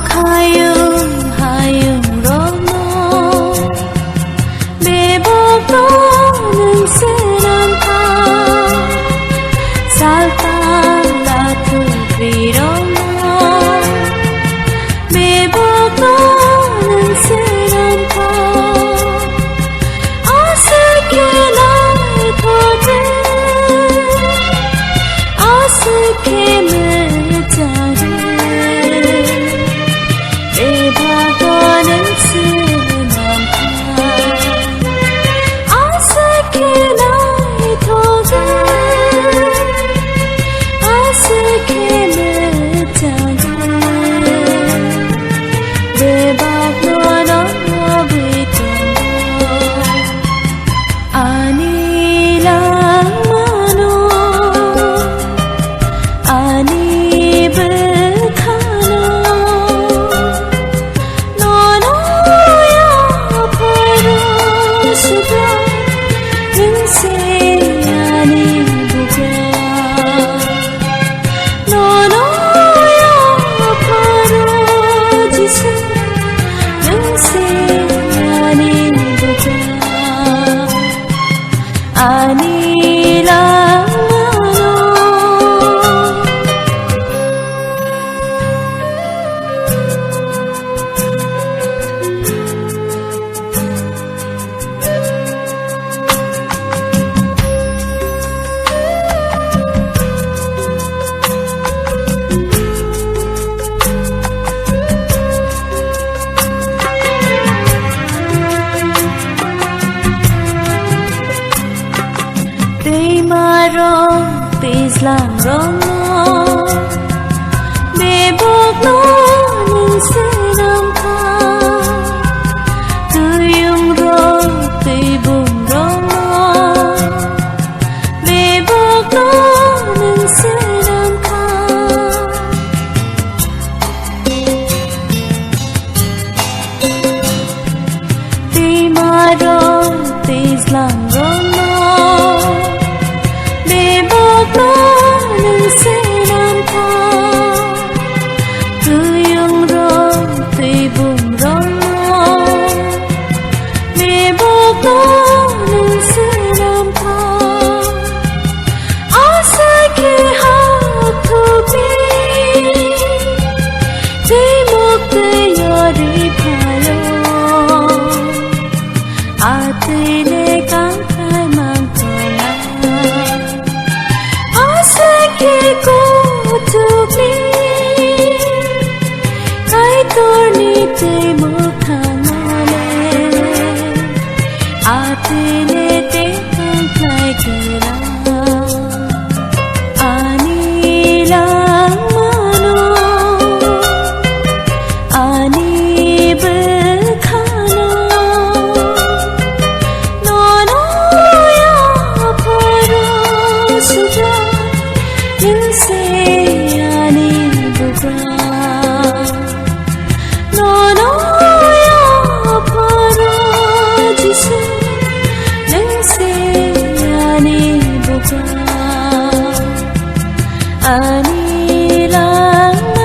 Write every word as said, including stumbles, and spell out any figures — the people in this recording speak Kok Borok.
Hayung, hayung rokno bebokno nwng swnam kha. Salta lathubwi rokno bebokno nwng swnam kha. Aswk khe naithogo, aswk khe mwchanggo, bebakno nwng swnam kha. Aswk khe naithogo, aswk khe mwchanggo, bebakno nugwi tongo. Ani langmano, ani bwkhano, nono yapharo subra, nwng se ani bugra. Nono yapharo Jisu, nwng se ani bugra, ani langmano. Twimarok twijlangrokno bebokno nwng swnam kha. Twiyungrok twibungrokno bebokno nwng swnam kha. Twimarok twijlangrokno bebokno nwng swnam kha. Twiyungrok twibungrokno bebokno nwng swnam kha. Aswk khe hapthukni twi muktwi yori phaio. Atwile kangthai mangkha. Aswk khe kuthukni Kaitorni twi mwkhangno le. Atwile tei kangthai kwrang. Ani langmano, ani bwkhano, nono yapharo subra, nwng se ani bugra. Nono yapharo Jisu, nwng se ani bugra, ani langma.